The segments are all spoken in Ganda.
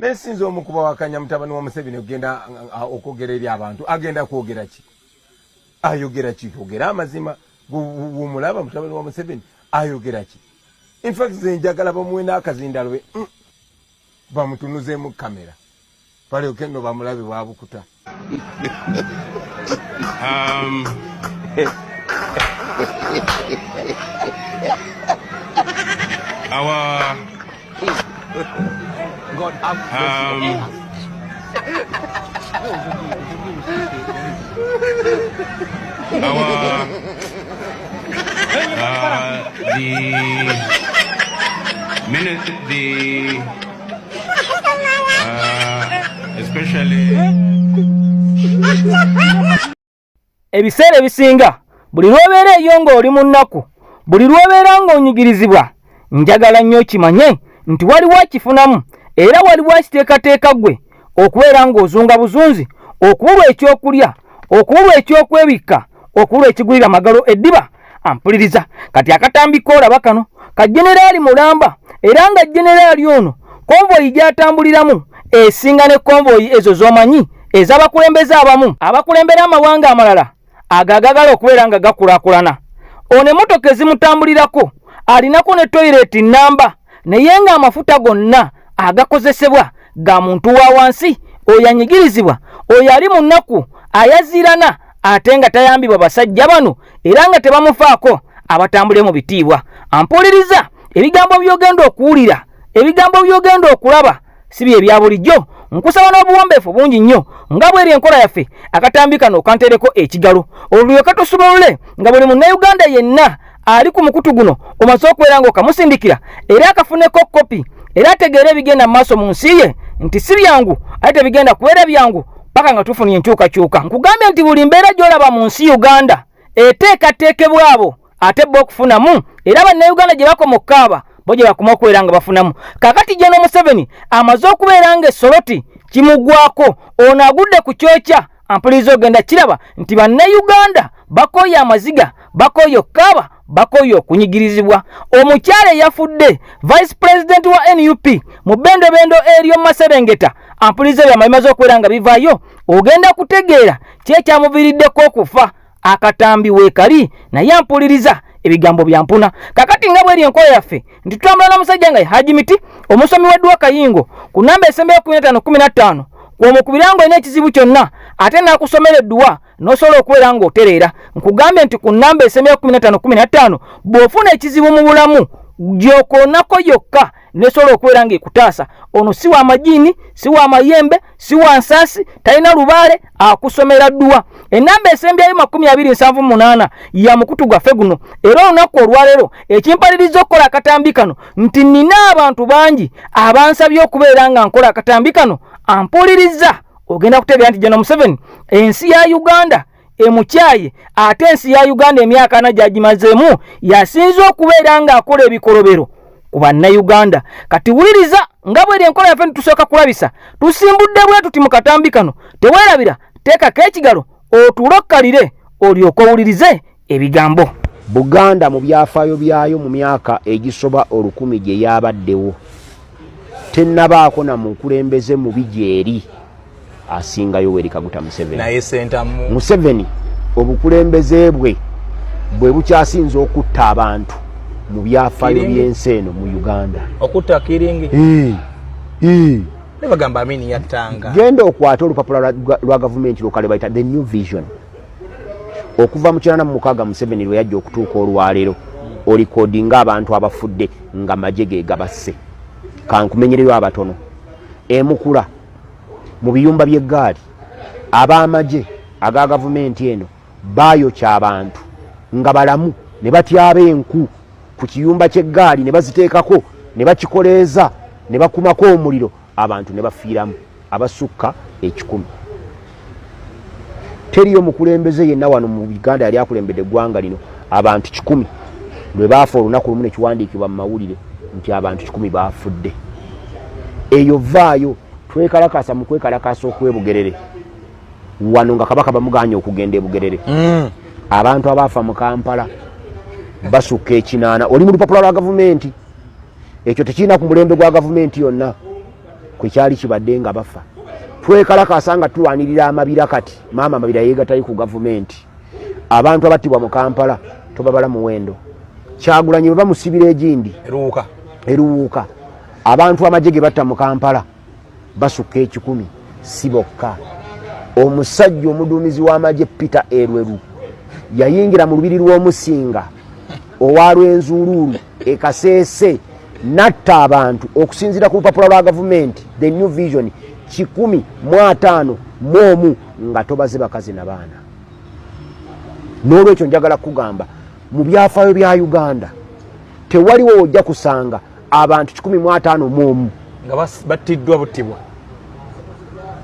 Naye sinza omu kubawakanya mutabani wa Museveni okugenda okwogera eri abantu. Agenda kwogera ki? Ayogera ki? Kwogera amazima. Womulaba mutabani wa Museveni ayogera ki? In fact nze njagala bamuwe n'akazindalo be bamutunuzeemu kamera balyoke nno bamulabe bwabukuta. Our God have mercy. Our the minute the especially Ebiseera ebisinga buli lw'obeera eyo ng'oli mu nnaku, buli lw'obeera ng'onyigirizibwa, njagala nnyo okimanye nti waliwo akifunamu era waliwo akiteekateeka ggwe okubeera ng'ozunga buzunzi, okubulwa ekyokulya, okubulwa ekyokwebikka, okubulwa ekigulira magalo eddiba. Ampuliriza kati akatambi k'olaba kano ka jeneraali mulamba, era nga jeneraali ono konvoyi gy'atambuliramu esinga ne konvoyi ezo z'omanyi ez'abakulembeze abamu abakulembera amawanga amalala ago agagala okubeera nga gakulaakulana. Ono emmotoka ezimutambulirako alinako ne toyireeti nnamba, naye ng'amafuta gonna agakozesebwa ga muntu wa wansi, oyo anyigirizibwa, oyo ali mu nnaku, ayaziirana ate nga tayambibwa basajja bano era nga tebamufaako, abatambule mu bitiibwa. Ampuliriza, ebigambo by'ogenda okuwulira, ebigambo by'ogenda okulaba si bye bya bulijjo. Nkusaba n'obuwombeefu bungi nnyo nga bweri enkola yaffe, akatambi kano okantereko ekigalo olulyoke tusumulule nga buli munnayuganda yenna ali ku mukutu guno omaze okubeera ng'okamusindikira era akafuneko kopi era ategeere ebigenda mu maaso mu nsi ye nti si byangu ate tebigenda kubeera byangu paka nga tufunye enkyukakyuka. Nkugambye nti buli mbeera gy'olaba mu nsi Uganda eteekateekebwa abo ate bo okufunamu, era bannayuganda gye bakoma okukaaba bo gye bakoma okubeera nga bafunamu. Kaakati General Museveni amaze okubeera nga essoloti kimugwako, ono agudde ku kyokya. Ampuliriza, ogenda kiraba nti bannayuganda bakooye amaziga, bakooye okukaaba, bakooye okunyigirizibwa. Omukyala eyafudde vice president wa NUP mu bendobendo eryo Maserengeta, ampuliriza, ebyama bimaze okubeera nga bivaayo, ogenda kutegeera ki ekyamuviiriddeko okufa. Akatambi weekali, naye ampuliriza, ebigambo bya mpuna. Kakati nga bweri enkola yaffe nti tutambula n'omusajja nga ye Haji Miti, omusomi w'edduwa Kayingo, ku namba esembeyo 15 15 kw'omukubira ng'olina ekizibu kyonna ate n'akusomera edduwa n'osobola okubeera ng'otereera. Nkugambye nti ku namba esembeyo 15 15 bw'ofuna ekizibu mu bulamu gy'okoonako yokka nesobola okubeera ng'ekutaasa. Ono si wa majiini, si wa mayembe, si wa nsaasi, talina lubaale, akusomera dduwa. Enamba esembyayo 2078 ya mukutu gwaffe guno. Era olunaku olwaleero ekimpaliriza okukola akatambi kano nti nina abantu bangi abansabye okubeera nga nkola akatambi kano. Ampuliriza, ogenda kutegeera nti General Museveni ensi ya Uganda emukyaye, ate ensi ya Uganda emyaka ana gy'agimazeemu yasinze okubeera ng'akola ebikolobero ku bannayuganda. Kati wuliriza, nga bweri enkola yaffe ntitusooka kulabisa, tusimbudde bwe tuti mu katambi kano. Teweerabira, teekako ekigalo otuule okkalire olyoke owulirize ebigambo. Buganda mu byafaayo byayo mu myaka egisoba 1000 gye yabaddewo tennabaako na mukulembeze mubi gyeri asinga Yoweri Kaguta Museveni. Naye Sentamu. Museveni obukulembeze bwe bwe bukyasinze okutta abantu mu byafaayo Kiringi. by'ensi eno mu Uganda. Okutta kiringi. Eh. Ne bagamba Amini yattanga. Genda okwate olupapula lwa gavumenti lwokale bayita The New Vision okuva mu 86 Museveni lwe yajja okutuuka olwaleero, olikodinga abantu abafudde nga magye ge gabasse. Kankumenyereyo abatono. Emukula mu biyumba by'eggaali, ab'amagye aga gavumenti eno baayokya abantu nga balamu ne batyaba enku ku kiyumba ky'eggaali ne baziteekako ne bakikoleeza ne bakumako omuliro, abantu ne bafiiramu abasukka 100. Teriyo mukulembeze yenna wano mu Uganda yali akulembedde eggwanga lino abantu 100 lwe baafa olunaku lumu ne kiwandiikibwa mu mawulire nti abantu 100 baafudde. Eyo vaayo twekalakasa mu kwekalakasa okwebugerere wano nga kabaka bamuganye okugenda ebugerere. Abantu abaafa mu Kampala basukka 80. Oli mu lupapula lwa gavumenti, ekyo tekirina ku mulembe gwa gavumenti yonna. Kwe kyali kibadde nga bafa. Twekalakasa nga tulwanirira amabira. Kati maama amabira yeegatayo ku gavumenti. Abantu abattibwa mu Kampala tobabala muwendo. Kyagulanyi bwe bamusibira egindi eruwuka, eruwuka. Abantu amagye ge batta mu Kampala basukka 100. Si bokka, omusajja omuduumizi w'amagye Peter Elwelu yayingira mu lubiri lw'omusinga owa Lwenzuuluulu ekaseese natta abantu, okusinziira ku lupapula lwa gavumenti The New Vision, 151, nga tobaze bakazi na baana. N'olwekyo njagala kugamba, mu byafaayo bya Uganda tewaliwo ojja kusanga abantu 151 nga battiddwa buttibwa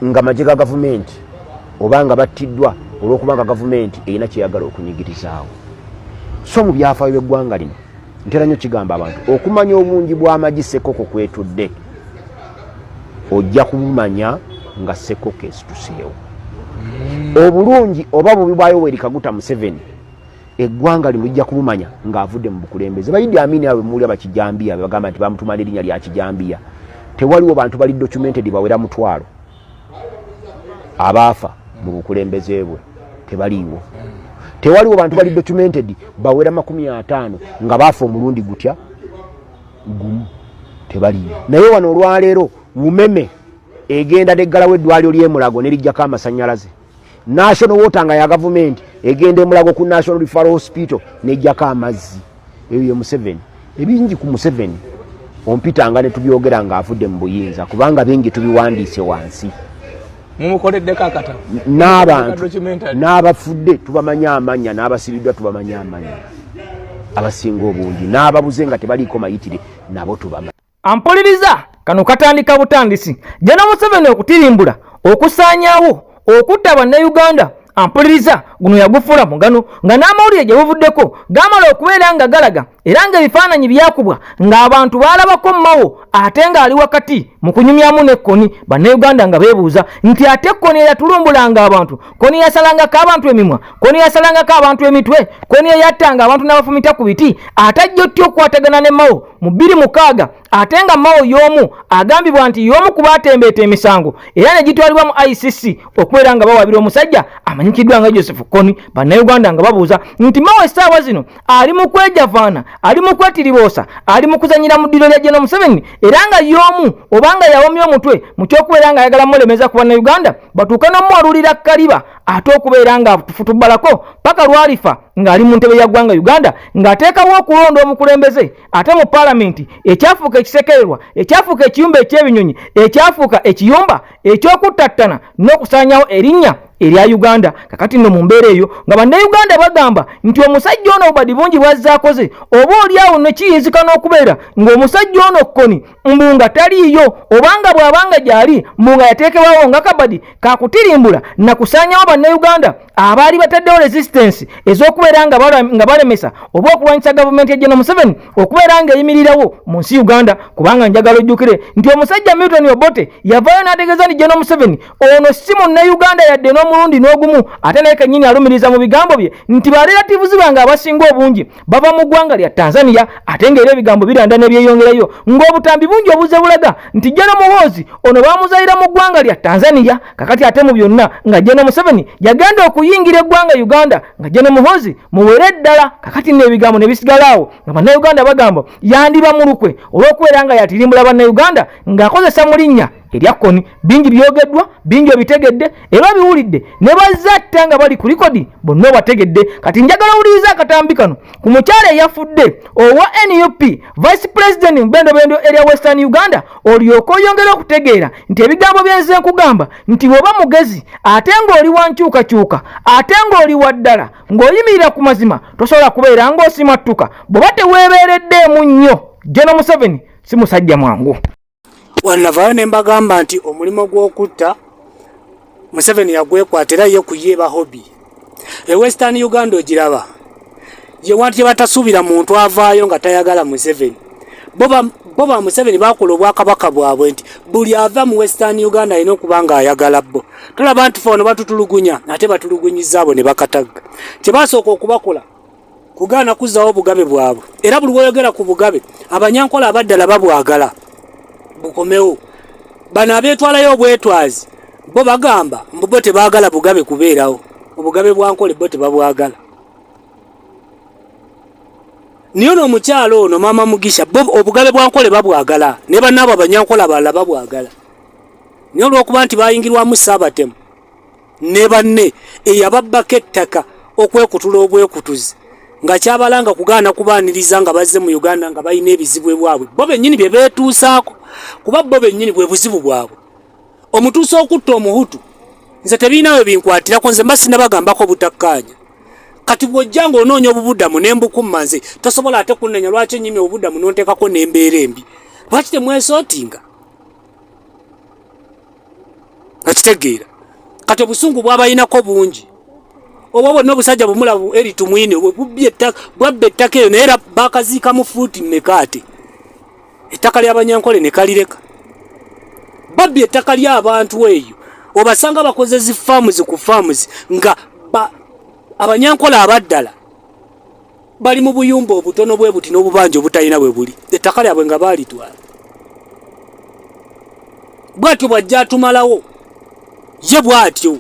nga magye ga gavumenti, oba nga battiddwa olw'okubanga gavumenti erina kyeyagala okunyigirizaawo. So mu byafaayo by'eggwanga lino, ntera nnyo kigamba abantu, okumanya obungi bw'amagi sekoko kwetudde ojja kubumanya nga sekoko esituseewo. Obulungi oba bubi bwa Yoweri Kaguta Museveni, eggwanga lino lijja kubumanya ng'avudde mu bukulembeze. Ba Idi Amini abo bemuli abakijambiya bagamba nti bamutuma n'erinnya lya kijambiya, tewaliwo bantu bali documented bawera 1000 abaafa mu bukulembeze bwe, tebaliiwo. Tewaliwo bantu bali documented bawera 50 nga baafa omulundi gutya gumu, tebaliiwo. Naye wano olwaleero Umeme egenda neggalawo eddwaliro ly'Emulago nerijjako amasanyalaze. National Water nga ya gavumenti egenda Emulago ku National Referral Hospital nejjako amazzi. Eyo ye Museveni. Ebingi ku Museveni ompitanga ne tubyogera ng'avudde mu buyinza, kubanga bingi tubiwandiise wansi. Mumukoleddeko akatabo. N'abantu Documentary. n'abafudde tubamanyi amannya, n'abasiriddwa tubamanyi amannya abasinga obungi, n'ababuze nga tebaliiko mayitire nabo tubamanyi. Ampuliriza, kano katandika butandisi. Jana Museveni okutirimbula, okusaanyaawo, okutta bannayuganda, ampuliriza, guno yagufuula mugano, nga n'amawulire gye buvuddeko gaamala okubeera nga galaga, era ng'ebifaananyi byakubwa ng'abantu baalabako Mao ate ng'ali wakati mu kunyumyamu ne Kony. Bannayuganda nga beebuuza nti ate Kony eyatulumbulanga abantu, Kony yasalangako abantu emimwa, Kony yasalangako abantu emitwe, Kony eyattanga abantu n'abafumita ku biti, ate ajja otya okukwatagana ne Mao mu 2006, ate nga Mao y'omu agambibwa nti y'omu ku baatembeeta emisango era ne gitwalibwa mu ICC okubeera nga bawabira omusajja amanyikiddwa nga Joseph Kony. Bannayuganda nga babuuza nti Mao essaawa zino ali mu kwejavaana, ali mu kwetiriboosa, ali mu kuzanyira mu ddiro lya General Museveni, era nga y'omu oba nga yawomye omutwe mu ky'okubeera nga ayagala mulemeza ku bannayuganda batuuke n'omuwalulira kaliba, ate okubeera nga futubbalako paka lwalifa ng'ali mu ntebe ya ggwanga Uganda, ng'ateekawo okulonda omukulembeze ate mu paalamenti ekyafuuka ekisekererwa, ekyafuuka ekiyumba ekyebinyonyi, ekyafuuka ekiyumba ekyokuttattana n'okusaanyawo erinnya erya Uganda. Kakati nno mu mbeera eyo nga bannayuganda bagamba nti omusajja ono obubadi bungi bwazze akoze, oba oli awo ne kiyinzika n'okubeera ng'omusajja ono Kony mbu nga taliiyo, obanga bw'abanga gy'ali mbu nga yateekebwawo nga kabadi kakutirimbula nakusaanyawo bannayuganda abaali bataddewo resistance ez'okubeera nga balemesa oba okulwanyisa gavumenti ya General Museveni okubeera ng'eyimirirawo mu nsi Uganda. Kubanga njagala ojjukire nti omusajja Milton Obote yavaayo n'ategeeza nti General Museveni ono si munnayuganda yadde n'omulundi n'ogumu, ate naye kennyini alumiriza mu bigambo bye nti ba relatives bange abasinga obungi bava mu ggwanga lya Tanzania, ate ng'era ebigambo biranda n'ebyeyongerayo ng'obutambi bungi obuze bulaga nti General Muhoozi ono baamuzaalira mu ggwanga lya Tanzania. Kakati ate mu byonna nga General Museveni yagenda okuyingira eggwanga Uganda nga General Muhoozi muwere ddala. Kakati nno ebigambo ne bisigala awo nga bannayuganda bagamba yandiba mu lukwe olw'okubeera nga yatirimbula bannayuganda ng'akozesa mu linnya erya Kony. Bingi byogeddwa, bingi obitegedde era obiwulidde, ne bazzatta nga bali ku likodi bonna obategedde. Kati njagala owuliriza akatambi kano ku mukyala eyafudde owa NUP Vice President mu bendobendo erya Western Uganda, olyoke oyongere okutegeera nti ebigambo byenze nkugamba nti bw'oba mugezi ate ng'oli wa nkyukakyuka ate ng'oli wa ddala ng'oyimirira ku mazima, tosobola kubeera ng'osimattuka bw'oba teweebeereddeemu nnyo. General Museveni si musajja mwangu. Wanavaayo ne mbagamba nti omulimu gw'okutta Museveni yagwekwata, era ye ku ye ba hobby. E Western Uganda ogiraba ye wantu gye batasuubira muntu avaayo nga tayagala Museveni. Bo ba Museveni bakola obwakabaka bwabwe nti buli ava mu Western Uganda alina okuba nga ayagala bo. Tulaba nti fe wano batutulugunya, ate batulugunyiza abo ne bakatagga. Kye basooka okubakola kugaana kuzzawo obugabe bwabwe, era buli woyogera ku bugabe, abanyankola abaddala babwagala bukomewo. Bano abeetwalayo obwetwazi bo bagamba mbu bo tebaagala bugabe kubeerawo, obugabe bwa Nkole bo tebabwagala. Naye ono omukyalo ono Maama Mugisha, bo obugabe bwa Nkole babwagala, ne bannaabwe Abanyankole abalala babwagala. Naye olw'okuba nti bayingirwamu Ssaabatemu ne banne eyababbako ettaka okwekutula obwekutuzi nga kyabalanga kugaana kubaaniriza nga bazze mu Uganda nga balina ebizibu ebwabwe bo bennyini bye beetuusaako, kuba bo bennyini bwe buzibu bwabwe. Omutuusa okutta Omuhutu nze tebirina we binkwatirako, nze mba sinnabagambako butakkaanya. Kati bw'ojja ng'onoonya obubudamu ne mbukumma, nze tosobola ate kunnenya lwaki onnyimye obubudamu n'onteekako n'embeera embi. Lwaki temwesootinga? Okitegeera? Kati obusungu bwabayinako bungi, obwo bwonna obusajja bumulabu eri Tumwine bwabba ettaka eyo, naye era bakaziikamu fuuti mmeka ate ettaka ly'Abanyankole ne kalireka. Babbye ettaka ly'abantu eyo, obasanga bakoze zi faamuzi ku faamuzi nga Abanyankole abaddala bali mu buyumba obutono bwe buti n'obubanja obutalina bwe buli, ettaka lyabwe nga baalitwala. Bw'atyo bw'ajja atumalawo ye bw'atyo.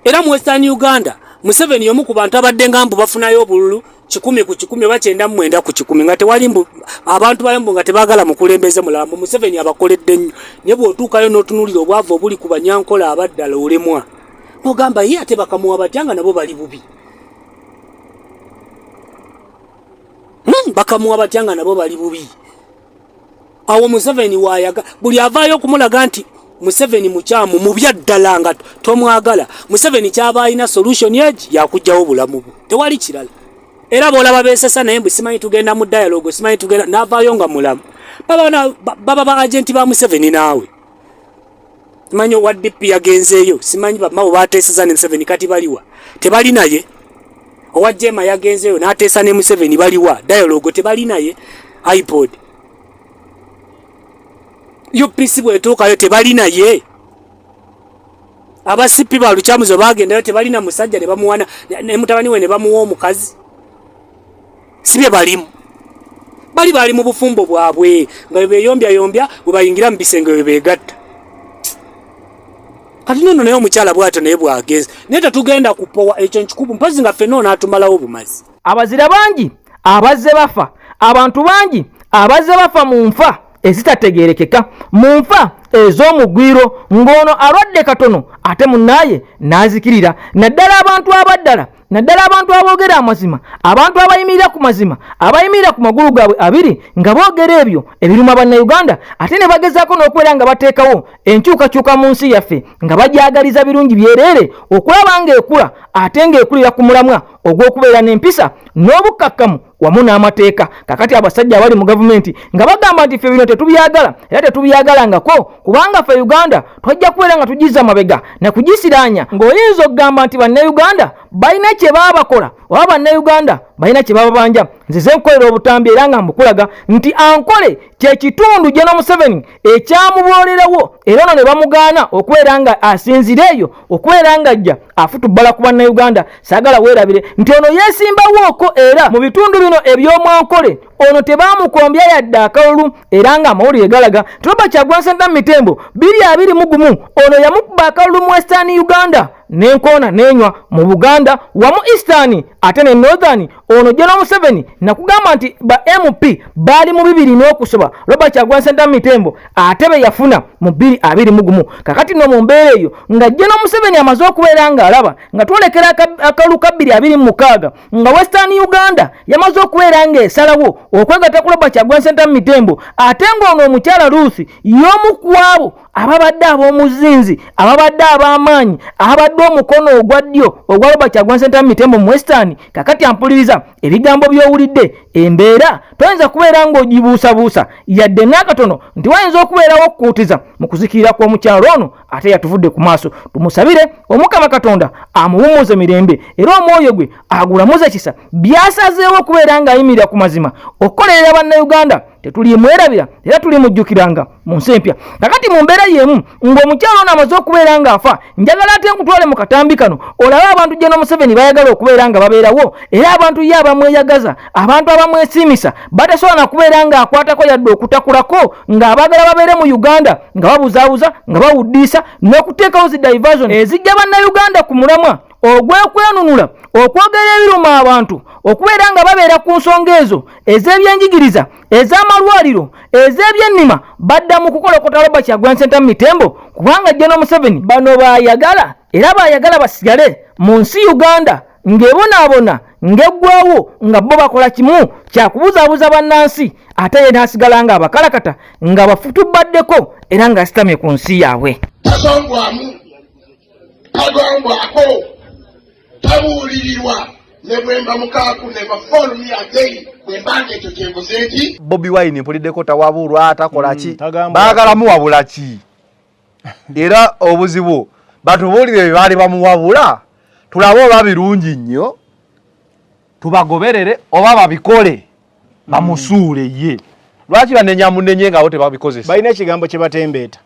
Era mu Western Uganda Museveni y'omu ku bantu abadde nga mbu bafunayo obululu 100 ku 100 oba 99 ku 100, nga tewali mbu abantu bayo mbu nga tebaagala mukulembeze mulala, mbu Museveni abakoledde nnyo. Naye bw'otuukayo n'otunuulira obwavu obuli ku Banyankole abaddala, olemwa n'ogamba ye ate bakamuwa batya nga nabo bali bubi? Bakamuwa batya nga nabo bali bubi? Awo Museveni waayaga buli avaayo okumulaga nti Museveni mukyamu mubya ddala nga tomwagala. Museveni kyaba alina solution egi yakugjawo obulamu bwe, tewali kirala. Era boolaba beesesa naye mbu simanyi tugenda mu dialogue, simanyi tugenda, n'avaayo nga mulamu. Baba ba agenti ba Museveni. Naawe simanyi owa DP yagenzeeyo, simanyi bamawo bateeseza ne Museveni, kati baliwa? Tebali naye. Owa Jema yagenzeeyo n'ateesa ne Museveni, baliwa? Dialogue tebali naye. iPod UPC bwetuukayo tebali naye. Aba CP ba Lukyamuzo bagendayo, tebalina musajja, ne bamuwana ne mutabani we ne bamuwa omukazi. Si bye balimu, bali mu bufumbo bwabwe nga bwe beeyombyayombya, bwe bayingira mu bisenge bwe beegatta. Kati nono naye omukyala bw'atyo naye bw'agenze, naye tetugenda kupowa ekyo nkikubu, mpozi nga ffenna onaatumalawo bumazi. Abazira bangi abazze bafa, abantu bangi abazze bafa mu nfa ezitategeerekeka, mu nfa ez'omugwiro, ng'ono alwadde katono ate munnaaye n'azikirira, naddala abantu abaddala, naddala abantu aboogera amazima, abantu abayimirira ku mazima, abayimirira ku magulu gaabwe abiri nga boogera ebyo ebiruma Bannayuganda, ate ne bagezaako n'okubeera nga bateekawo enkyukakyuka mu nsi yaffe nga bagyagaliza birungi byereere okulaba ng'ekula ate ng'ekulira ku mulamwa ogw'okubeera n'empisa n'obukkakkamu wamu n'amateeka. Kakati abasajja abali mu gavumenti nga bagamba nti ffe bino tetubyagala era tetubyagalangako, kubanga ffe Uganda twajja kubeera nga tugiza mabega na kugisiraanya, ng'oyinza okugamba nti Bannayuganda balina kye baabakola oba Bannayuganda balina kye bababanja. Nzize nkukolera obutambi era nga mbukulaga nti Ankole kye kitundu General Museveni ekyamuboolerawo, era ono ne bamugaana okubeera nga asinzira eyo okubeera nga ajja afutubbala ku Bannayuganda. Saagala weerabire nti ono yeesimbawooko era mu bitundu bino eby'omwankole ono tebaamukombya yadde akalulu, era ng'amawulire galaga nti Robert Kyagulanyi Ssentamu Mitembo 2021 ono yamukuba akalulu mu Western Uganda n'enkoona n'enywa mu Buganda wamu Eastern ate ne Northern. Ono General Museveni nakugamba nti ba MP baali mu bibiri n'okusoba Robert Kyagulanyi Ssentamu Mitembo ate be yafuna mu 2021. Kakati no mu mbeera eyo nga General Museveni amaze okubeera ng'alaba nga twolekera akalulu ka 2026, nga Western Uganda yamaze okubeera ng'esalawo okwegatta ku Robert Kyagulanyi Ssentamu Mitembo, ate ng'ono omukyala Ruth y'omu ku abo ababadde ab'omuzinzi, ababadde ab'amaanyi, ababadde omukono ogwa ddyo ogwa Robert Kyagulanyi Ssentamu Mitembo mu Western. Kakati ampuliriza, ebigambo by'owulidde, embeera toyinza kubeera ng'ogibuusabuusa yadde n'akatono nti wayinza okubeerawo okukuutiza mu kuzikirira kw'omukyalo ono ate yatuvudde ku maaso. Tumusabire Omukama Katonda amuwummuze mirembe era omwoyo gwe agulamuze kisa. Byasazeewo okubeera ng'ayimirira ku mazima okukolerera Bannayuganda, tetulimwerabira era tulimujjukiranga mu nsi empya. Kakati mu mbeera y'emu ng'omukyalo ono amaze okubeera ng'afa, njagala ate nkutwale mu katambi kano olabe abantu General Museveni bayagala okubeera nga babeerawo, era abantu ye abamweyagaza, abantu abamwesiimisa batasobola na kubeera ng'akwatako yadde okutakulako, ng'abaagala babeere mu Uganda nga babuzaabuza, nga bawuddiisa n'okuteekawo zi diversion ezijja Bannayuganda ku mulamwa ogw'okwenunula, okwogera ebiruma abantu, okubeera nga babeera ku nsonga ezo ez'ebyenjigiriza, ez'amalwaliro, ez'ebyennima. Badda mu kukolokota Robert Kyagulanyi Ssentamu Mitembo, kubanga General Museveni bano baayagala era baayagala basigale mu nsi Uganda ng'ebonaabona, ng'eggwawo, nga bo bakola kimu kyakubuzaabuza bannansi, ate ye n'asigala ng'abakalakata nga bafutubaddeko era ng'asitamye ku nsi yaabwe. Tasongwamu, tagambwako, tabuulirirwa. Ne bwemba mukaaku, never follow me again bwe mbanga ekyo kyenkoze nti Bobi Wine mpuliddeko tawabulwa, takola ki? Tagambwa. Baagala muwabula ki? Era obuzibu batubuulire bye baali bamuwabula, tulabe oba birungi nnyo tubagoberere, oba babikole bamusuule. Ye lwaki banenya munenye nga bo tebabikozesa? Balina ekigambo kye batembeeta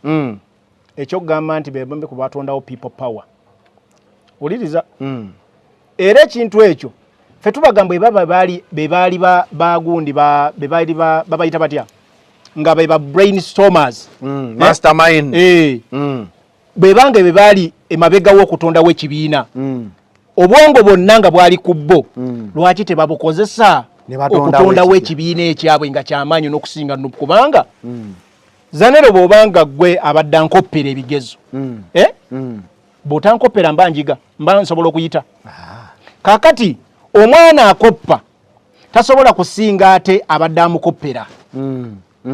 ekyokugamba nti bebambe ku batondawo people power. Wuliriza, era ekintu ekyo ffe tubagamba bwe baba baali be baali bagundi be baali babayita batya, nga be ba brainstormers. Mastermind. Eh. Bwe banga be baali emabega w'okutondawo ekibiina, obwongo bwonna nga bwali ku bo, lwaki tebabukozesa Ne batondawo okutondawo ekipya? ekibiina ekyabwe nga kyamaanyi n'okusinga NUP? Kubanga Zanero, bw'obanga gwe abadde ankoppera ebigezo, eh? Bw'otankoppera mba njiga, mba nsobola okuyita. Kaakati omwana akoppa tasobola kusinga ate abadde amukoppera.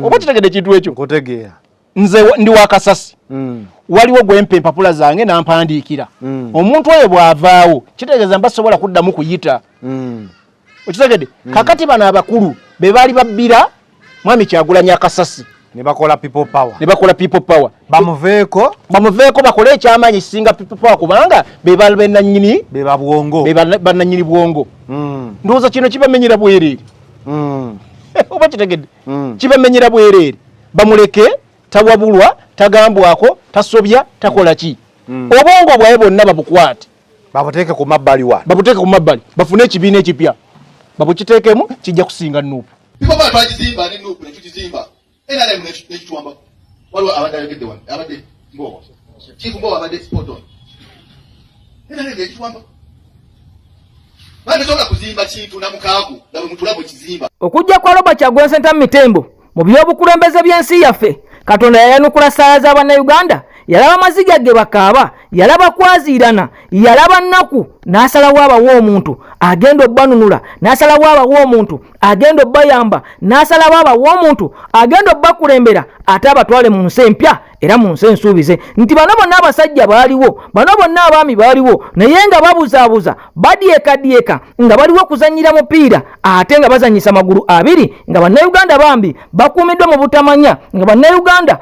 Oba kitegedde ekintu ekyo? Nkutegeera. Nze ndi wakasasi, waliwo gwempa empapula zange nampandiikira. Omuntu oyo bw'avaawo kitegeeza mba sobola kuddamu kuyita. Okitegedde? Kakati bano abakulu be baali babbira mwami Kyagulanyi akasasi ne bakola people power. Ne bakola people power. Bamuveeko. Bamuveeko, bakole ekyamaanyi kisinga people power, kubanga be bananyini be babwongo. Be bannanyini bwongo. Ndowooza kino kibamenyera bwereere. Oba kitegedde? Kibamenyera bwereere. Bamuleke, tawabulwa, tagambwako, tasobya, takola ki. Obwongo bwawe bwonna babukwate, babuteeke ku mabbali wa babuteeke ku mabbali, bafune ekibiina ekipya babukiteekemu, kijja kusinga NUP. People power twagizimba ne NUP netugizimba, NRM nekitwambako. Waliwo abadde ayogedde wano, abadde Mbowa, Chief Mbowa abadde spot on. NRM nekitwambako. Batosobola kuzimba kintu na mukaaku nga bwe mutula bwe kizimba. Okujja kwa Robert Kyagulanyi Ssentamu Mitembo mu by'obukulembeze by'ensi yaffe, Katonda yayanukula ssaala z'Abannayuganda. Yalaba maziga ge bakaaba, yalaba kwaziirana, yalaba nnaku, n'asalawo abawa omuntu agenda obbanunula, n'asalawo abawa omuntu agenda obbayamba, n'asalawo abawa omuntu agenda obbakulembera ate abatwale mu nsi empya era mu nsi ensuubize. Nti bano bonna abasajja baaliwo, bano bonna abaami baaliwo, naye nga babuzaabuza, badyekadyeka, nga baliwo okuzannyira mupiira ate nga bazannyisa magulu abiri, nga Bannayuganda bambi bakuumiddwa mu butamanya, nga Bannayuganda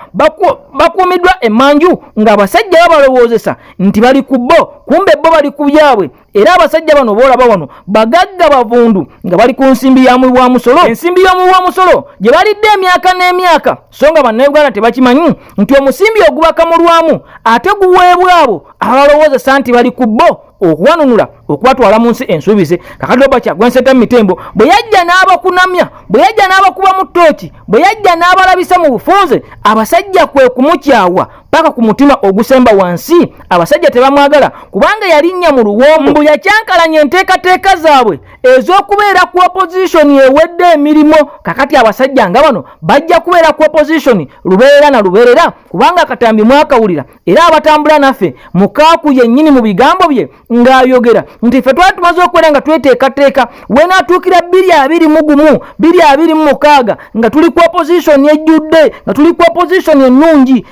bakuumiddwa emmanju, ng'abasajja babalowoozesa nti bali ku bo, kumbe bo bali ku byabwe. Era abasajja bano boolaba wano bagagga bavundu nga bali ku nsimbi ya muwi wa musolo, ensimbi y'omuwi wa musolo gye balidde emyaka n'emyaka, so nga Bannayuganda tebakimanyi nti omusimbi ogubakamulwamu ate guweebwa abo abalowoozesa nti bali ku bo okubanunula, okubatwala mu nsi ensuubize. Kakati Robert Kyagulanyi Ssentamu Mitembo bwe yajja n'abakunamya, bwe yajja n'abakuba mu ttooki, bwe yajja n'abalabisa mu bufunze, abasajja kwe kumukyawa paka ku mutima ogusemba wansi. Abasajja tebamwagala kubanga yalinnya mu luwombo, mbu yakyankalanya enteekateeka zaabwe ez'okubeera ku opposition ewedde emirimu. Kakati abasajja nga bano bajja kubeera ku opposition lubeerera na lubeerera, kubanga akatambi mwakawulira era abatambula naffe, mukaaku yennyini mu bigambo bye ng'ayogera nti ffe twali tumaze okubeera nga tweteekateeka wenaatuukira 2021, 2026, nga tuli ku opposition ejjudde, nga tuli ku opposition ennungi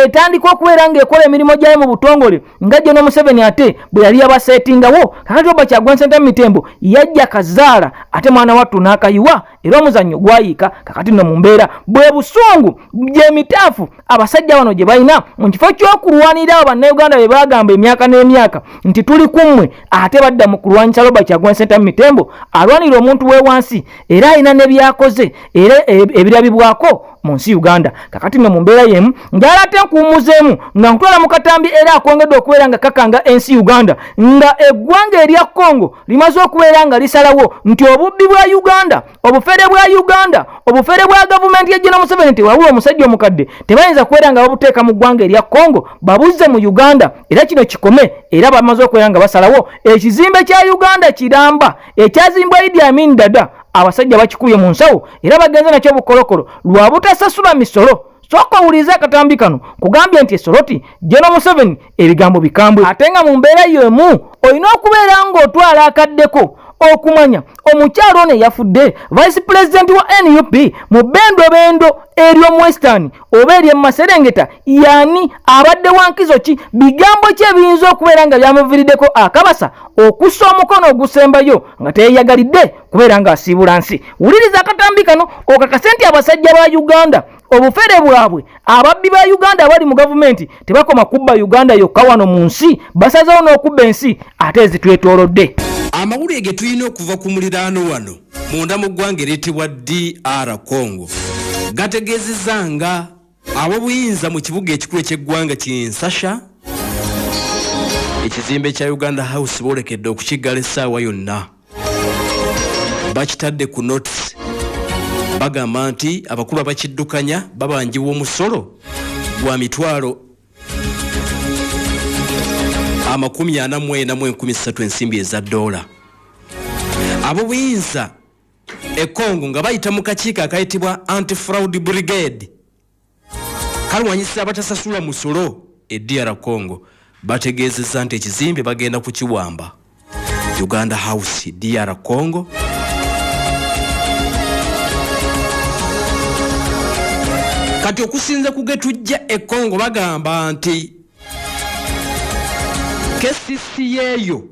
etandika okubeera ng'ekola emirimu gyayo mu butongole nga General Museveni ate bwe yali yabaseetingawo. Kakati oba Kyagulanyi Ssentamu Mitembo yajja kazaala ate mwana wattu n'akayiwa. Era omuzannyo gwayiika. Kakati nno mu mbeera bwe busungu gyemitaafu abasajja bano gye balina, mu kifo ky'okulwanirira abo Bannayuganda be bagamba emyaka n'emyaka nti tuli ku mmwe, ate badda mu kulwanyisa Robert Kyagulanyi Ssentamu Mitembo alwanirira omuntu w'ewansi era alina ne byakoze era ebirabibwako mu nsi Uganda. Kakati nno mu mbeera y'emu njala ate nkuwummuzeemu nga nkutwala mu katambi era akwongedde okubeera nga kakanga ensi Uganda, nga eggwanga erya Congo limaze okubeera nga lisalawo nti obubbi bwa Uganda, obufere bwa Uganda, obufere bwa gavumenti ya General Museveni tewabula omusajja omukadde tebayinza kubeera nga babuteeka mu ggwanga erya Congo, babuzze mu Uganda era kino kikome. Era bamaze okubeera nga basalawo ekizimbe kya Uganda kiramba ekyazimbwa Idi Amin Dada, abasajja bakikubye mu nsawo era bagenze nakyo bukolokolo lwa butasasula misolo. Sooka owulirize akatambi kano, kugambye nti esoloti General Museveni ebigambo bikambwe, ate nga mu mbeera y'emu olina okubeera ng'otwala akaddeko okumanya omukyalo ono eyafudde vice president wa NUP mu bendobendo ery'omu Western oba ery'e Maserengeta yaani abadde wa nkizo ki, bigambo ki ebiyinza okubeera nga byamuviiriddeko akabasa okussa omukono ogusembayo nga teyeyagalidde kubeera ng'asiibula nsi. Wuliriza akatambi kano okakase nti abasajja ba Uganda obufere bwabwe, ababbi ba Uganda abali mu gavumenti tebakoma kubba Uganda yokka wano mu nsi, basazeewo n'okubba ensi ate ezitwetoolodde. Amawulire ge tulina okuva ku muliraano wano munda mu ggwanga eriyitibwa DR Congo gategeezezza nga ab'obuyinza mu kibuga ekikulu eky'eggwanga Kinshasa ekizimbe kya Uganda House boolekedde okukiggala essaawa yonna. Bakitadde ku notice, bagamba nti abakulu abakiddukanya babanjibwa omusolo gwa mitwalo 44,300 ensimbi eza ddoola. Ab'obuyinza e Congo nga bayita mu kakiiko akayitibwa Anti-Fraud Brigade kalwanyisa abatasasula musolo e DR Congo bategeezezza nti ekizimbe bagenda kukiwamba. Uganda House DR Congo kati okusinza ku getujja e Congo bagamba nti KCC yeeyo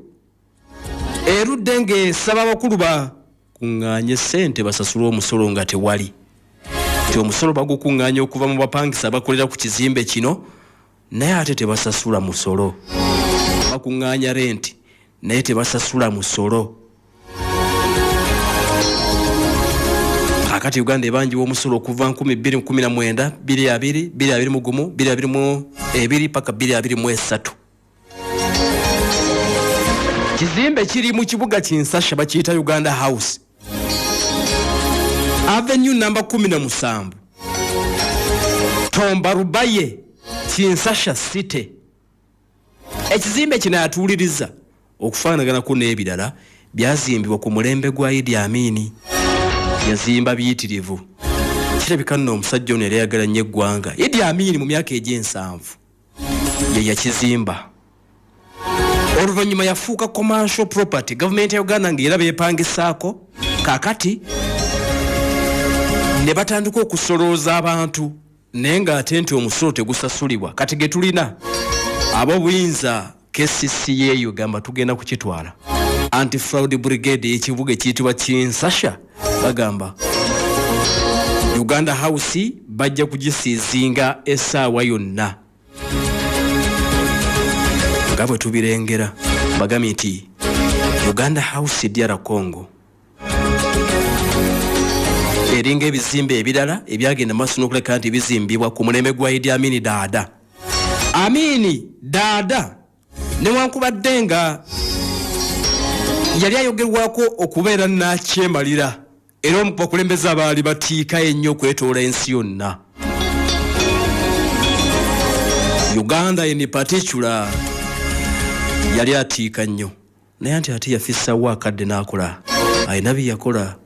erudde ng'esaba abakulu bakuŋŋaanye ssente basasule omusolo nga tewali, nti omusolo bagukuŋŋaanya okuva mu bapangisa abakolera ku kizimbe kino naye ate tebasasula musolo, bakuŋŋaanya renti naye tebasasula musolo. Kaakati Uganda ebanjibwa omusolo okuva 2019, 2020, 2021, 2022 paka 2023. Kizimbe kiri mu kibuga Kinshasa bakiyita Uganda House, Avenue namba 17, Tomba Rubaye, Kinshasa City. Ekizimbe kino atuuliriza okufaanaganako n'ebirala byazimbibwa ku mulembe gwa Idi Amini, yazimba biyitirivu. Kirabika nno omusajja ono yali ayagala nnyo eggwanga. Idi Amini mu myaka egy'ensanvu ye yakizimba, oluvannyuma yafuuka commercial property, gavumenti ya Uganda ng'era beepangisaako. Kaakati ne batandika okusolooza abantu naye ng'ate nti omusolo tegusasulibwa. Kati ge tulina ab'obuyinza KCCA eyo gamba tugenda kukitwala. Anti Fraud Brigade y'ekibuga ekiyitibwa Kinshasa bagamba Uganda House bajja kugisiizinga essaawa yonna nga bwe tubirengera. Bagambye nti Uganda House DR Congo eringa ebizimbe ebirala ebyagenda maaso n'okuleka nti bizimbibwa ku mulembe gwa Idi Amini Daada. Amini Daada newankubadde nga yali ayogerwako okubeera nakyemalira era omu ku bakulembeze abaali batiika ennyo okwetoola ensi yonna, Uganda in particular, yali atiika nnyo, naye anti ate yafissawo akadde n'akola alina bye yakola.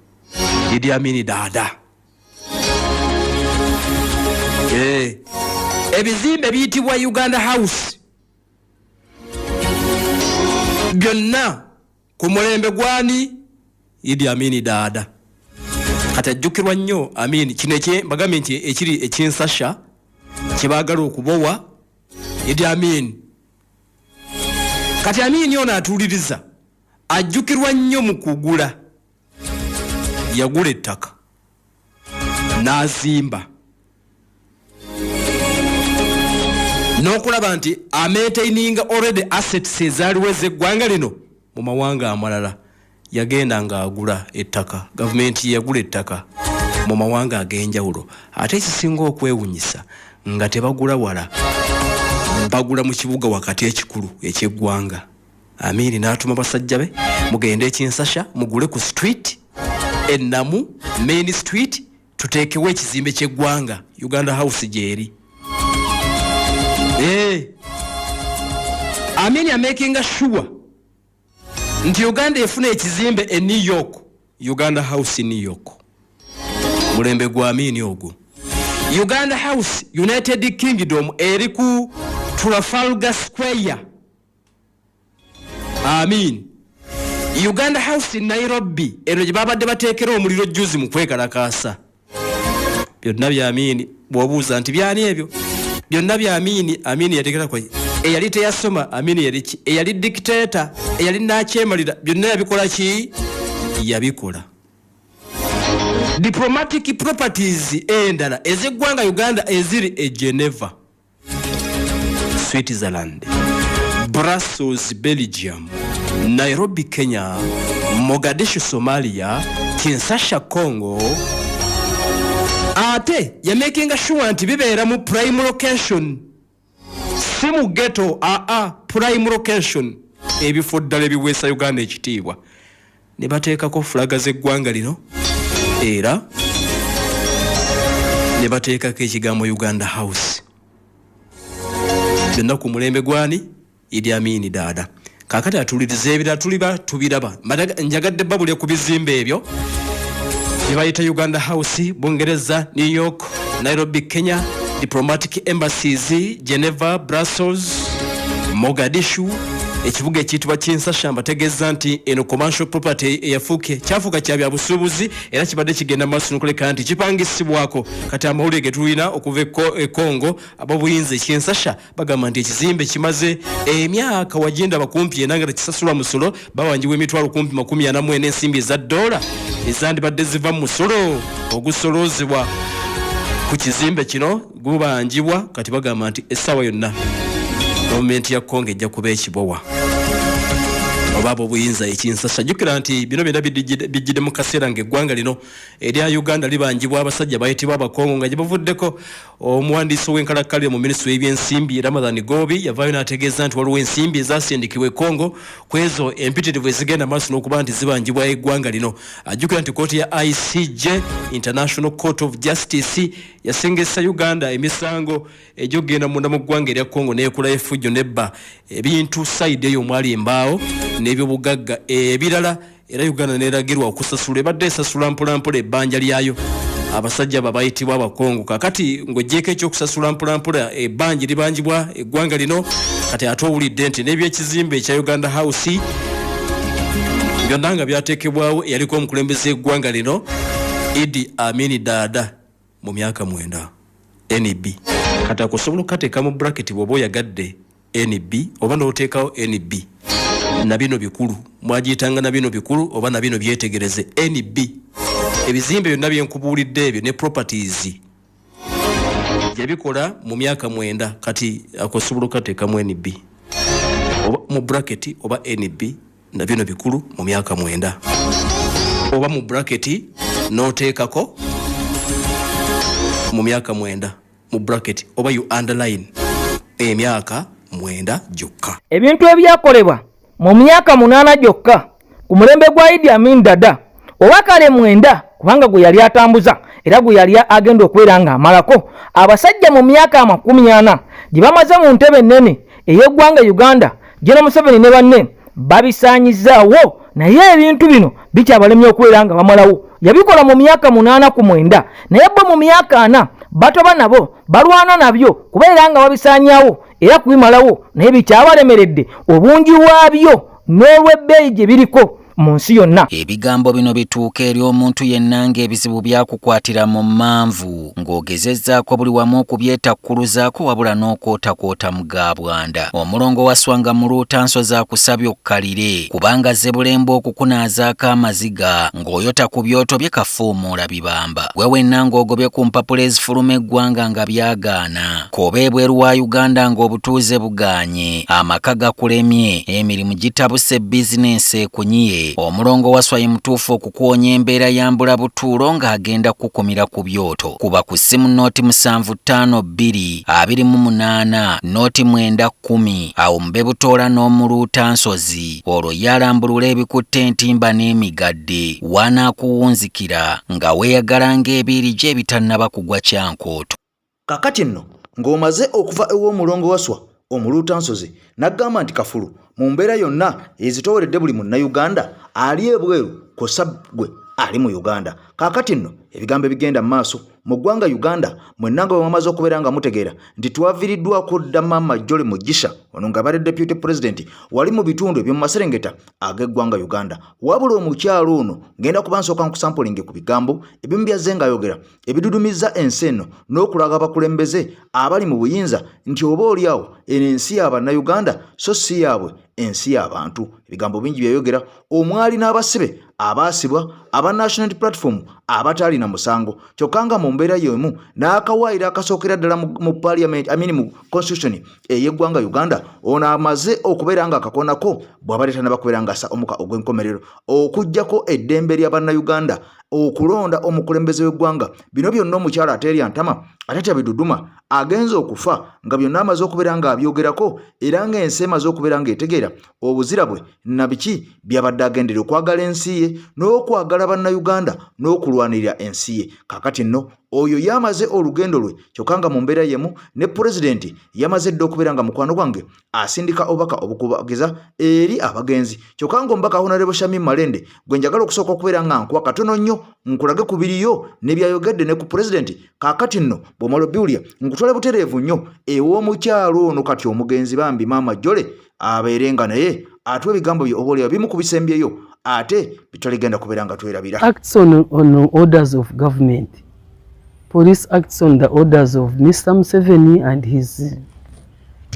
Idi Amini Daada. Ebizimbe biyitibwa Uganda House byonna ku mulembe gwani? Idi Amini Daada. Kati ajjukirwa nnyo Amini. Kino mbagambye nti ekiri ekinsasha kyebaagala okubowa Idi Amini. Kati Amini ono atuuliriza ajjukirwa nnyo mu kugula, yagula ettaka. N'azimba n'okulaba nti amaintaininga already assets ezaaliwo ez'eggwanga lino mu mawanga amalala. Yagenda ng'agula ettaka, gavumenti yagula ettaka mu mawanga ag'enjawulo, ate ekisinga okwewunyisa nga tebagula wala, bagula mu kibuga wakati ekikulu eky'eggwanga. Amiini n'atuma basajja be, mugende ekinsasha mugule ku street enamu, main street, tuteekewo ekizimbe ky'eggwanga, Uganda House gyeri. Eh. Amini amakinga sure nti Uganda efuna ekizimbe e New York, Uganda House New York, mulembe gwa Amini ogwo. Uganda House United Kingdom eri ku Trafalgar Square. Amin Uganda House Nairobi, eno gye babadde bateekera omuliro juzi mu kwekalakaasa. Byonna bya Amini. Bw'obuuza nti byani ebyo, byonna bya Amini. Amini yateekera kwa eyali teyasoma, Amini yali ki? Eyali dictator, eyali nakyemalira, byonna yabikola ki? Yabikola. Diplomatic properties endala ez'eggwanga Uganda eziri e Geneva, Switzerland, Brussels, Belgium, Nairobi, Kenya, Mogadishu, Somalia, Kinsasha, Congo, ate yamakinga sure nti bibeera mu prime location, si mu ghetto, aa, prime location, ebifo ddala ebiweesa Uganda ekitiibwa, ne bateekako fulaga z'eggwanga lino era ne bateekako ekigambo Uganda House, byonna ku mulembe gwani? Idi Amini Daada. Kakati atuliriza ebirala tuliba tubiraba. Njagadde babulye ku bizimbe ebyo byebayita Uganda House Bungereza, New York, Nairobi, Kenya, diplomatic embassies Geneva, Brussels, Mogadishu, ekibuga ekiyitibwa Kinsasha. Mbategeeza nti eno commercial property eyafuuke kyafuuka kya byabusuubuzi era kibadde kigenda maaso nokuleka nti kipangisibwako. Kati amawulire ge tulina okuva e Congo, ab'obuyinza ekinsasha bagamba nti ekizimbe kimaze emyaka wagenda bakumpi ena nga tekisasulwa musolo, bawanjibwa emitwalo kumpi 44 ensimbi eza dola ezandibadde ziva mu musolo ogusoloozebwa ku kizimbe kino gubanjibwa. Kati bagamba nti essaawa yonna gavumenti ya Kongo ejja kuba ekibowa oba ab'obuyinza ekinsasa. Jjukira nti bino byonna bijjidde mu kaseera ng'eggwanga lino erya Uganda libanjibwa abasajja bayitibwa Abakongo, nga gye bavuddeko omuwandiisi ow'enkalakkalira mu minisitule y'ebyensimbi Ramadhan Gobi yavaayo n'ategeeza nti waliwo ensimbi ezasindikibwa e Congo ku ezo empitirivu ezigenda maaso n'okuba nti zibanjibwa eggwanga lino. Ajjukira nti kooti ya ICJ, International Court of Justice, yasingisa Uganda emisango egy'okugenda munda mu ggwanga erya Congo n'ekula efujjo nebba ebintu side eyo omwali embaawo n'ebyobugagga ebirala, era Uganda neragirwa okusasula, ebadde esasula mpolampola ebbanja lyayo abasajja abo abayitibwa Abakongo. Kakati ng'ogyeko ekyokusasula mpolampola ebbanja eribanjibwa eggwanga lino, kati ate owulidde nti n'ebyekizimbe ekya Uganda House byonna nga byateekebwawo eyaliko omukulembeze eggwanga lino Idi Amini Daada mu myaka 9. NB, kati akusobola okukateeka mu bracket bw'oba oyagadde NB oba n'oteekawo NB na bino bikulu, mwagiyitanga na bino bikulu oba na bino byetegereze. NB, ebizimbe byonna byenkubuulidde ebyo ne properties yabikola mu myaka 9. Kati akosobola okukateekamu NB oba mu bracket oba NB na bino bikulu mu myaka 9, oba mu bracket n'oteekako mu myaka 9 mu bracket, oba you underline emyaka 9 gyokka. Ebintu ebyakolebwa mu myaka 8 gyokka ku mulembe gwa Idi Amin Dada, oba kale 9, kubanga gwe yali atambuza era gwe yali agenda okubeera ng'amalako, abasajja mu myaka 40 gye bamaze mu ntebe ennene ey'eggwanga Uganda, General Museveni ne banne babisaanyizaawo, naye ebintu bino bikyabalemye okubeera nga bamalawo. Yabikola mu myaka 8 ku 9, naye bo mu myaka 40 batoba nabo balwana nabyo kubeera nga babisaanyaawo era kubimalawo, naye bikyabalemeredde obungi bwabyo n'olw'ebbeeyi gye biriko. Mu nsi yonna. Ebigambo bino bituuka eri omuntu yenna ng'ebizibu byakukwatira mu mmanvu, ng'ogezezzaako buli wamu okubyetakkuluzaako wabula n'okwotakwota mu ga bwanda. Omulongo Wasswa nga muluutansozi akusabye okkalire kubanga azze bulembe okukunaazaako amaziga ng'oyota ku byoto bye kafuumuula bibamba. Ggwe wenna ng'ogobye ku mpapula ezifuluma eggwanga nga byagaana, k'obe ebweru wa Uganda ng'obutuuze bugaanye, amaka gakulemye, emirimu gitabuse, bizinensi ekunyiye, Omulongo Wasswa ye mutuufu okukuwonya embeera ya mbulabutuulo ng'agenda kukukumira ku byoto. Kuba ku ssimu nooti 752 28 nooti 9 10 awo mube butoola n'omuluutansozi olwo ye alambulule ebikutte entimba n'emigadde w'anaakuwunzikira nga weeyagala ng'ebiiri gye ebitannaba kugwa kyankooto. Kakati nno ng'omaze okuva ew'Omulongo Waswa Omuluutansozi n'agamba nti kafulu mu mbeera yonna ezitooweredde buli Munnayuganda ali ebweru kw'ossa ggwe ali mu Uganda. Kaakati nno ebigambo ebigenda mu maaso mu ggwanga Uganda mwenna nga bwe mwamaze okubeera nga mutegeera nti twaviriddwako dda Maama Jolly Mugisha ono ng'abadde Deputy President wali mu bitundu eby'omu maserengeta ag'eggwanga Uganda. Wabula omukyala ono ngenda kuba nsooka nkusampulinge ku bigambo ebimu by'azze ng'ayogera ebidudumizza ensi eno n'okulaga abakulembeze abali mu buyinza nti oba oli awo eno ensi ya Bannayuganda so si yaabwe ensi y'abantu. Ebigambo bingi byeyogera omwali n'abasibe abaasibwa aba National Unity Platform abataalina musango kyokka nga mu mbeera y'emu n'akawaayiro akasookera ddala mu parliament, I mean mu constitution ey'eggwanga Uganda ono amaze okubeera nga akakonako bw'abadde tannaba kubeera ng'assa omuka ogw'enkomerero okuggyako eddembe lya Bannayuganda okulonda omukulembeze w'eggwanga. Bino byonna omukyala ateerya ntama atatya biduduma agenze okufa nga byonna amaze okubeera ng'abyogerako era ng'ensi emaze okubeera ng'etegeera obuzira bwe na biki by'abadde agendera okwagala ensi ye n'okwagala Bannayuganda n'okulwanirira ensi ye. Kaakati nno oyo yamaze olugendo lwe kyokka nga mu mbeera y'emu ne pulezidenti yamaze dda okubeera nga mukwano gwange asindika obubaka obukubagiza eri abagenzi kyokka ng'omubaka Honorable Shamim Malende gwe njagala okusooka okubeera nga nkuwa katono nnyo nkulage ku biriyo ne byayogedde ne ku pulezidenti. Kaakati nno bw'omala obiwulira nkutwale butereevu nnyo ew'omukyalo ono kati omugenzi bambi Maama Jole abeere nga naye atuwa ebigambo bye oba olyawo bimu ku bisembyeyo ate bitaligenda kubeera nga twerabira. Acts on orders of government. Police acts on the orders of Mr. Museveni and his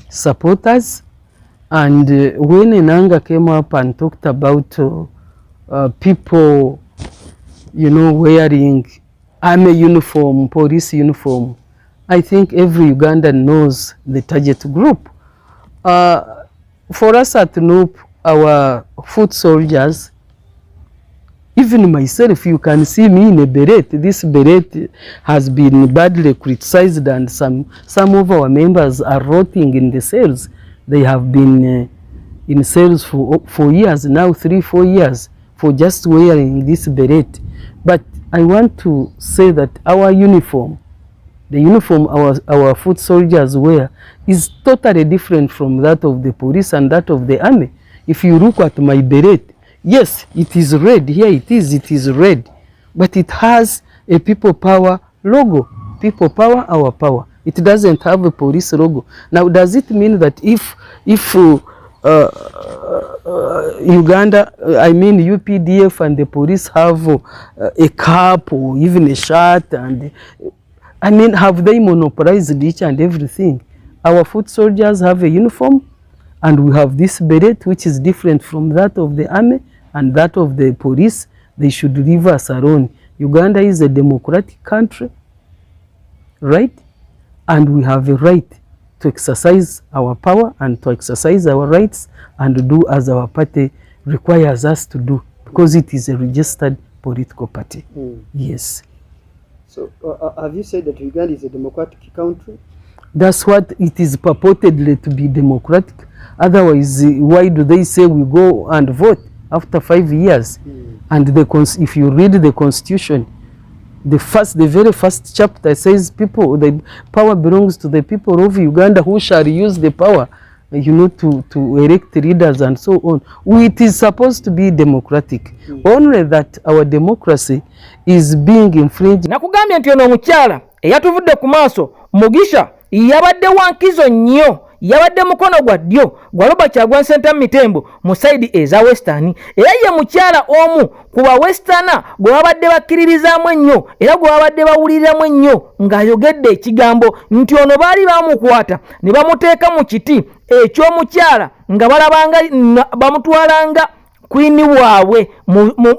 supporters. And when Enanga came up and talked about people, wearing army uniform, police uniform, I think every Ugandan knows the target group. For us at NUP, our foot soldiers, even myself, you can see me in a beret. This beret has been badly criticized and some of our members are rotting in the cells. They have been in cells for years now, 3-4 years, for just wearing this beret. But I want to say that our uniform, the uniform our foot soldiers wear, is totally different from that of the police and that of the army. If you look at my beret, yes, it is red. Here it is red. But it has a People Power logo. People Power, our power. It doesn't have a police logo. Now, does it mean that if Uganda, I mean UPDF and the police have a cap or even a shirt, and I mean, have they monopolized each and everything? Our foot soldiers have a uniform, and we have this beret, which is different from that of the army and that of the police. They should leave us alone. Uganda is a democratic country, right? And we have a right to exercise our power and to exercise our rights and do as our party requires us to do, because it is a registered political party. Mm. Yes. So have you said that Uganda is a democratic country? That's what it is purportedly to be democratic. Otherwise, why do they say we go and vote after 5 years? Mm. And if you read the constitution, the very first chapter says people, the power belongs to the people of Uganda who shall use the power, you know, to elect leaders and so on. It is supposed to be democratic. Mm. Only that our democracy is being infringed. Nakugambye nti ono omukyala eyatuvudde ku maaso Mugisha yabadde wa nkizo nnyo, yabadde mukono gwa ddyo gwa Robert Kyagulanyi Ssentamu Mitembo mu sayidi eza Western, era ye mukyala omu ku ba Westerner gwe babadde bakkiririzaamu ennyo era gwe babadde bawuliriramu ennyo ng'ayogedde ekigambo nti ono baali bamukwata ne bamuteeka mu kiti eky'omukyala nga balabanga bamutwalanga kwini waabwe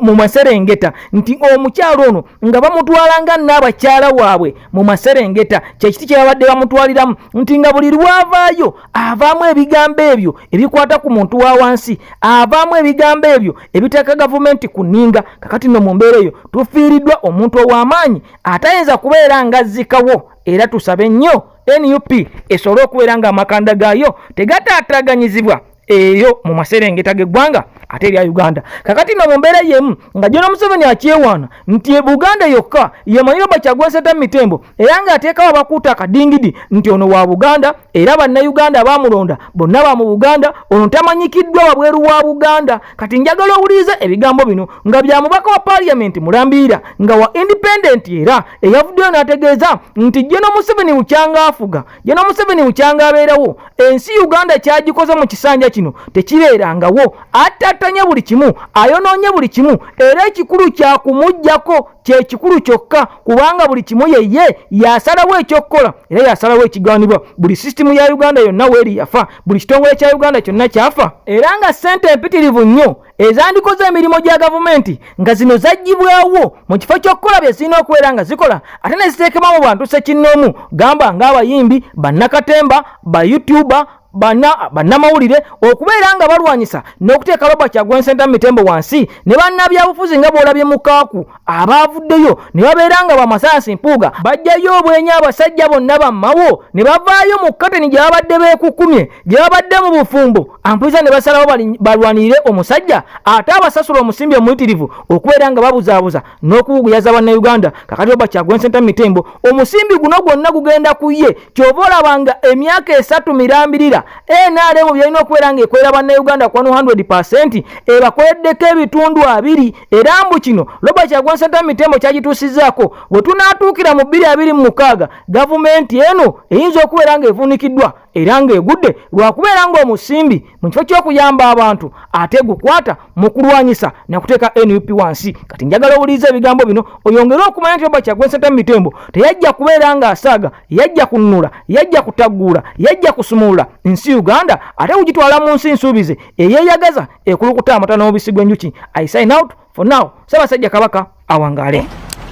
mu maserengeta, nti omukyala ono nga bamutwalanga n'abakyala waabwe mu maserengeta, kyekiti kye babadde bamutwaliramu, nti nga buli lwavaayo avaamu ebigambo ebyo ebikwata ku muntu wa wansi, avaamu ebigambo ebyo ebiteeka gavumenti ku nninga. Kakati nno mu mbeera eyo tufiiriddwa omuntu ow'amaanyi atayinza kubeera ng'azzikawo, era tusabe nnyo NUP esobole okubeera ng'amakanda gaayo tegataataaganyizibwa eyo mu maserengeta g'eggwanga ate erya Uganda. Kakati nno mu mbeera y'emu nga General Museveni akyewaana nti Buganda yokka yemanyi Robert Kyagulanyi Ssentamu Mitembo, era ng'ateekawo abakuuta akadingidi nti ono wa Buganda era Bannayuganda abaamulonda bonna ba mu Buganda, ono tamanyikiddwa wabweru wa Buganda. Kati njagala owuliriza ebigambo bino nga bya mubaka wa Paaliyamenti Mulambiira nga wa independent, era eyavuddeyo n'ategeeza nti General Museveni bukyanga afuga, General Museveni bukyanga abeerawo, ensi Uganda kyagikoze mu kisanja kino tekibeerangawo, attattanye buli kimu, ayonoonye buli kimu, era ekikulu kya kumuggyako kyekikulu kyokka, kubanga buli kimu yeye yasalawo ekyokukola era yasalawo ekiganibwa. Buli sisitimu ya Uganda yonna weeri yafa, buli kitongole kya Uganda kyonna kyafa, era nga ssente empitirivu nnyo ezandikoze emirimu gya gavumenti nga zino zaggyibwawo mu kifo ky'okukola bye zirina okubeera nga zikola, ate ne ziteekebwa mu bantu ssekinnoomu, gamba ng'abayimbi, bannakatemba, ba youtuber, bannamawulire, okubeera nga balwanyisa n'okuteeka Robert Kyagulanyi Ssentamu Mitembo wansi, ne bannabyabufuzi nga bw'olabye Mukaaku abaavuddeyo ne babeera nga bamasaasi Mpuuga bajjayo obwenya, abasajja bonna bammawo ne bavaayo mu kateni gye babadde beekukumye, gye babadde mu bufumbo ampuliza, ne basalawo balwanirire omusajja ate abasasula omusimbi omuyitirivu okubeera nga babuzaabuza n'okuwuguyaza Bannayuganda. Kakati Robert Kyagulanyi Ssentamu Mitembo omusimbi guno gwonna gugenda ku ye, kyova olaba nga emyaka 3 mirambirira NRM byalina okubeera ng'ekolera Bannayuganda ku 100% ebakoleddeko ebitundu 20, era mbu kino Robert Kyagulanyi Ssentamu Mitembo kyagituusizzaako. Bwe tunaatuukira mu 2026, gavumenti eno eyinza okubeera ng'evunikiddwa era ng'egudde lwakubeera ng'omusimbi mu kifo ky'okuyamba abantu ate gukwata mu kulwanyisa nakuteeka NUP wansi. Kati njagala owuliriza ebigambo bino oyongere okumanya nti Robert Kyagulanyi Ssentamu Mitembo teyajja kubeera ng'asaaga, yajja kununula, yajja kutagguula, yajja kusumulula nsi Uganda ate kugitwala mu nsi nsuubize eyeeyagaza ekulukuta amata n'omubisi gw'enjuki. I sign out for now. Ssaabasajja Kabaka awangaale.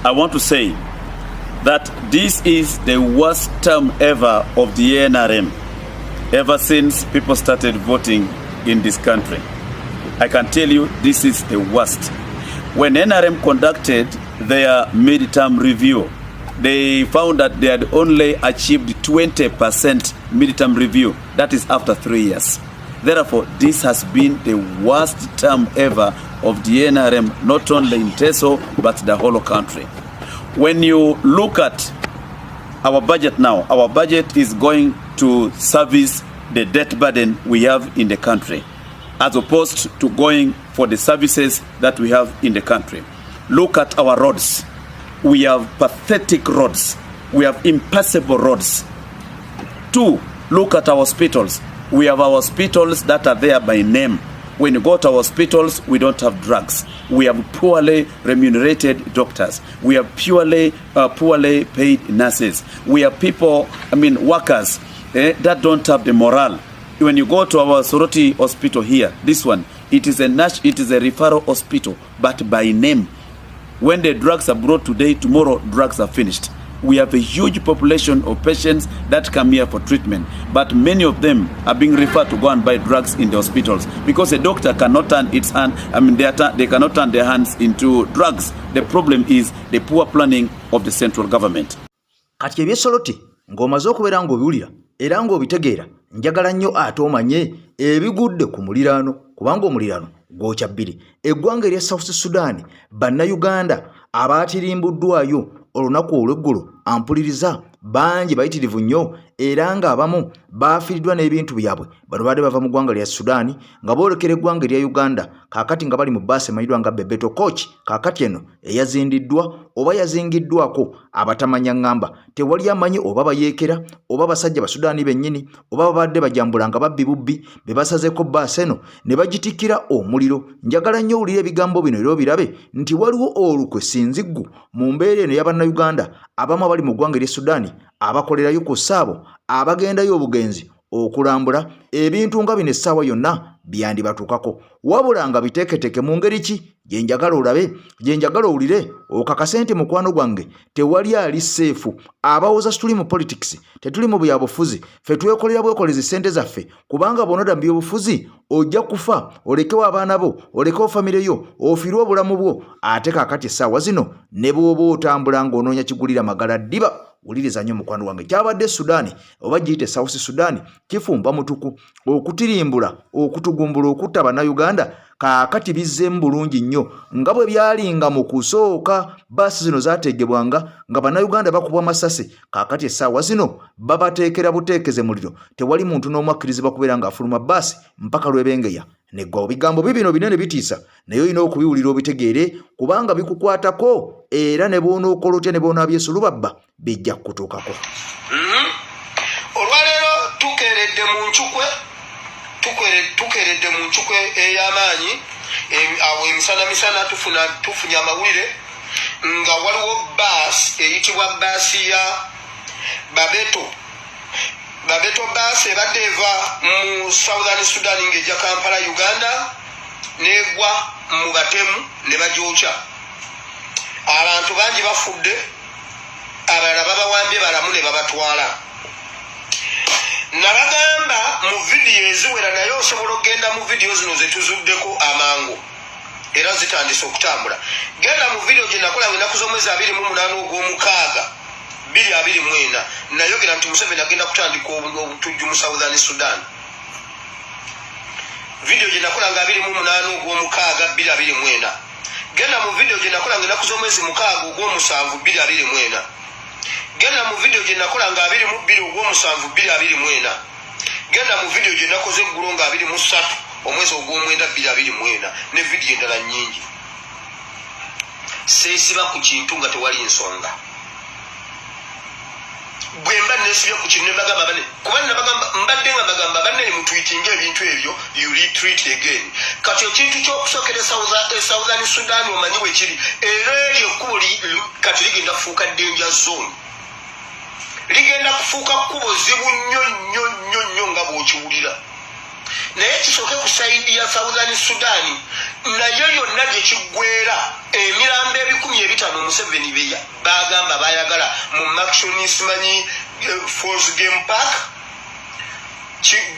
I want to say that this is the worst term ever of the NRM, ever since people started voting in this country. I can tell you this is the worst. When NRM conducted their midterm review, they found that they had only achieved 20% midterm review. That is after 3 years. Therefore, this has been the worst term ever of the NRM, not only in Teso, but the whole country. When you look at our budget now, our budget is going to service the debt burden we have in the country, as opposed to going for the services that we have in the country. Look at our roads. We have pathetic roads. We have impassable roads. Two, look at our hospitals. We have our hospitals that are there by name. When you go to our hospitals, we don't have drugs. We have poorly remunerated doctors. We have poorly paid nurses. We have people, I mean, workers that don't have the morale. When you go to our Soroti hospital here, this one, it is a referral hospital, but by name. When the drugs are brought today, tomorrow drugs are finished. We have a huge population of patients that come here for treatment, but many of them are being referred to go and buy drugs in the hospitals because a doctor cannot turn its hand, I mean, they cannot turn their hands into drugs. The problem is the poor planning of the central government. Kati ebyesoloti ng'omaze okubeera ng'obiwulira era ng'obitegeera, njagala nnyo ate omanye ebigudde ku muliraano, kubanga omuliraano gwokya bbiri. Eggwanga erya South Sudan, Bannayuganda abaatirimbuddwayo olunaku olw'eggulo ampuliriza bangi bayitirivu nnyo, era ng'abamu baafiiriddwa n'ebintu byabwe. Bano baadde bava mu ggwanga lya Sudan nga boolekera eggwanga erya Uganda, kaakati nga bali mu bbaasi emanyiddwa nga Bebeto Coach, kaakati eno eyazindiddwa oba yazingiddwako abatamanya ŋŋamba. Tewali amanyi oba bayeekera oba basajja Basudaani bennyini oba babadde bajambula nga babbi bubbi be basazeeko bbaasi eno ne bagitikkira omuliro. Njagala nnyo owulire ebigambo bino era obirabe nti waliwo olukwe sinziggu mu mbeera eno ey'Abannayuganda abamu abali mu ggwanga erya Sudan abakolerayo ku ssaabo abagendayo obugenzi okulambula ebintu nga bino essaawa yonna byandibatuukako, wabula nga biteeketeeke mu ngeri ki gye njagala olabe, gye njagala owulire, okakase nti mukwano gwange tewali ali seefu. Abawoza situli mu politics, tetuli mu byabufuzi, ffe twekolera bwekolezi ssente zaffe, kubanga bw'onoda mu byobufuzi ojja kufa olekewo abaana bo, olekewo famire yo, ofiirwe obulamu bwo. Ate kaakati essaawa zino ne bw'oba otambula ng'onoonya kigulira magala ddiba. Wuliriza nnyo mukwano wange, kyabadde Sudaani oba giyite South Sudan kifumba mutuku okutirimbula, okutugumbula, okutta Bannayuganda. Kaakati bizzeemu bulungi nnyo nga bwe byalinga mu kusooka. Baasi zino zaateegebwanga nga Bannayuganda bakubwa masasi, kaakati essaawa zino babateekera buteekeze muliro. Tewali muntu n'omu akkirizibwa kubeera ng'afuluma baasi mpaka lw'ebengeya neggwawo. Bigambo bibino binene bitiisa, naye olina okubiwulira obitegeere kubanga bikukwatako, era ne bw'onookola otya ne bw'onaabyesuluba bijja kukutuukako. Olwaleero tukeeredde mu ncukwe, tukeeredde mu ncukwe ey'amaanyi. Awo emisana misana tufunye amawulire nga waliwo baasi eyitibwa baasi ya Babeto. Babeto baasi ebadde eva mu Southern Sudan ng'ejja Kampala, Uganda, n'egwa mu batemu ne bagyokya. Abantu bangi bafudde, abalala babawambye balamu ne babatwala. Nabagamba mu vidiyo eziwera, naye osobola okugenda mu vidiyo zino zetuzuddeko amangu era zitandise okutambula. Genda mu vidiyo gye nakola nga ennaku z'omwezi 28 ogw'omukaaga 2024, nayogera nti Museveni agenda kutandika obutujju mu Southern Sudan. Vidiyo gye nakola nga 28 ogw'omukaaga 2024. Genda mu vidiyo gye nakola nga ennaku z'omwezi 6 ogw'omusanvu 2024. Genda mu vidiyo gye nakola nga 22 ogw'omusanvu 2024. Genda mu vidiyo gye nakoze eggulo nga 23 omwezi ogw'omwenda 2024, ne vidiyo endala nnyingi. Seesiba ku kintu nga tewali nsonga. Bwe mba nesibye ku kintu ne mbagamba bane, kuba nabagamba mbadde nga mbagamba banne mutwitinga ebintu ebyo, you retreat again. Kati ekintu ky'okusookera Southern Sudan omanyi bwe kiri, era eryo ekkubo kati ligenda kufuuka danger zone, ligenda kufuuka kkubo zibu nnyo nnyo nnyo nnyo nga bw'okiwulira. Naye kisooke ku side ya Southern Sudan, naye yonna gye kiggweera emirambo 500 Museveni be bagamba bayagala mu Murchison simanyi Falls Game Park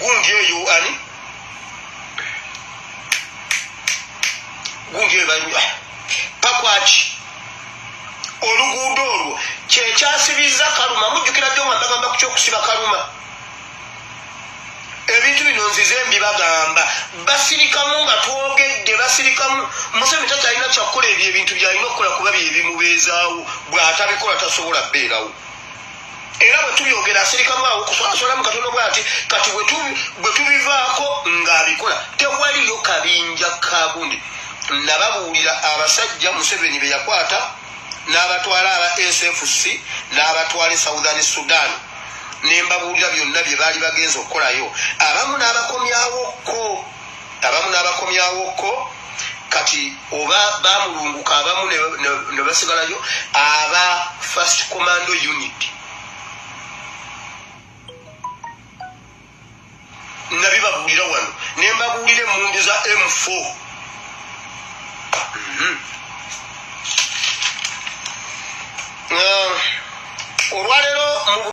gundi eyo ani gundi eyo Pakwaki, oluguudo olwo kyekyasibiza Kaluma. Mujjukira jjo nga mbagamba ku kyokusiba Kaluma. Ebintu bino nzize mbibagamba, basirikamu nga twogedde, basirikamu. Museveni takyalina kyakukola, ebyo ebintu byalina okukola kuba byebimubeezaawo, bw'atabikola tasobola bbeerawo. Era bwe tubyogera asirikamu awo kuswalaswalamu katono bwati. Kati bwe tubivaako ng'abikola, tewaliyo kabinja kagundi. Nababuulira abasajja Museveni be yakwata n'abatwala aba SFC n'abatwala e Southern Sudan, ne mbabuulira byonna bye baali bagenza okukolayo. Abamu n'abakomyawokko, abamu n'abakomyawokko. Kati oba bamulunguka, abamu ne basigalayo, aba First Commando Unit. Nabibabuulira wano ne mbabuulira emmundu za M4. Olwaleero mu